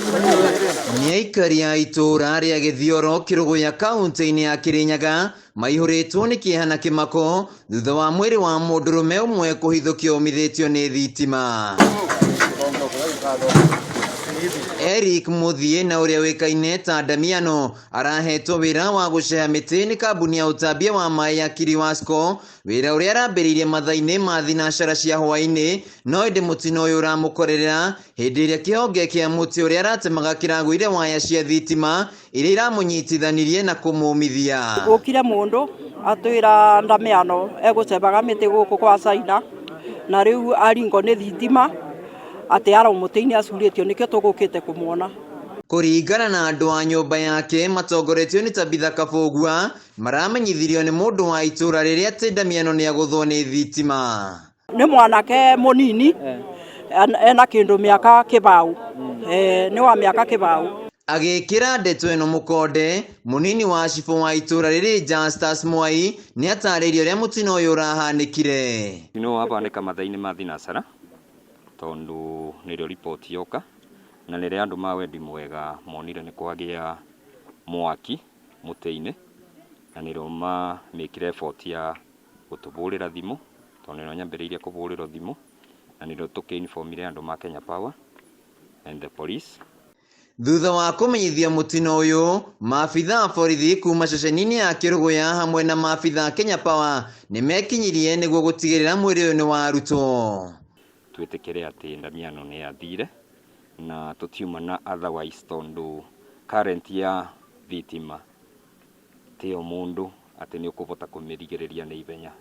Nĩ aikari a itũũra rĩa Gĩthioro Kĩrũgũya kaũntĩ-inĩ ya Kĩrĩnyaga maihũrĩtwo nĩ kĩeha na kĩmako thutha wa mwĩrĩ wa mũndũrũme ũmwe kũhithũkio ũmithĩtio nĩ thitima. Eric Mũthiĩ na ũrĩa ũĩkaine ta Damiano arahetwo wĩra wa gũceha mĩtĩ nĩ kambuni ya ũtambia wa maĩ ya Kiriwasco, wĩra ũrĩa arambĩrĩirie mathaa-inĩ ma thinacara cia hwaĩ-inĩ, no ĩndĩ mũtino ũyũ ũramũkorerera hĩndĩ ĩrĩa kĩhonge kĩa mũtĩ ũrĩa aratemaga kĩragũire waya cia thitima iria iramũnyitithanirie na kũmũmithia. Gũkire mũndũ atwĩra Damiano egũcebaga mĩtĩ gũkũ kwa China na rĩu aringwo nĩ thitima atĩ aro mũtĩ-inĩ acurĩtio nĩkĩo tũgũkĩte kũmuona. Kũringana na andũ a nyũmba yake matongoretio nĩ Tabitha Kabũgua, maramenyithirio nĩ mũndũ wa itũũra rĩrĩa atĩ Damiano nĩ agũthwo nĩ thitima. Nĩ mwanake mũnini ena kĩndũ mĩaka kĩbaũ, nĩ wa mĩaka kĩbaũ. Agĩkĩra ndeto ĩno mũkonde, mũnini wa cibũ wa itũũra rĩrĩ Justus Mwai nĩ atarĩirie ũrĩa mũtino ũyũ ũrahanĩkire. Mũtino ũyũ wahanĩka mathaa-inĩ ma thinacara tondũ nĩrĩo riboti yoka na rĩrĩa andũ ma wendi mwega monire nĩ kwagĩa mwaki mũtĩ-inĩ na nĩrĩo mamĩkire effort ya gũtũbũrĩra thimũ tondũ nĩrĩo nyambĩrĩirie kũbũrĩrwo thimũ na nĩrĩo tũkĩ inform ire andũ ma Kenya Power and the police. Thutha wa kũmenyithio mũtino ũyũ, maabitha a borithi kuma ceceni-inĩ ya Kĩrũgũya hamwe na maabitha a Kenya Power nĩ mekinyirie nĩguo gũtigĩrĩra mwĩrĩ ũyũ nĩ warutwo. Twĩtĩkĩre atĩ Damiano nĩ athire na tũtiuma na otherwise tondũ current ya thitima tiyo mũndũ atĩ nĩ ũkũbota kũmĩrigĩrĩria na ihenya.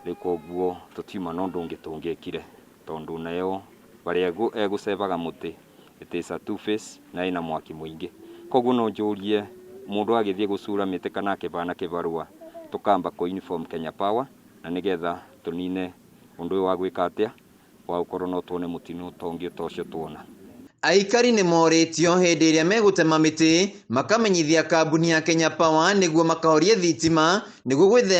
Rĩu koguo tũtiuma na ũndũ ũngĩ tũngĩkire tondũ nayo barĩa egũcebaga mũtĩ it is a two face na ĩna mwaki mũingĩ. Koguo no njũrie mũndũ agĩthiĩ gũcura mĩtĩ kana akĩbana kĩbarũa tũkamba kũ inform Kenya Power na nĩgetha tũnine ũndũ ũyũ wa gwĩka atĩa wa gũkorwo no tuone mũtino ta ũngĩ ta ũcio tuona. Aikari nĩ morĩtio hĩndĩ ĩrĩa megũtema mĩtĩ makamenyithia kambuni ya Kenya Power nĩguo makahorie thitima nĩguo gwĩthema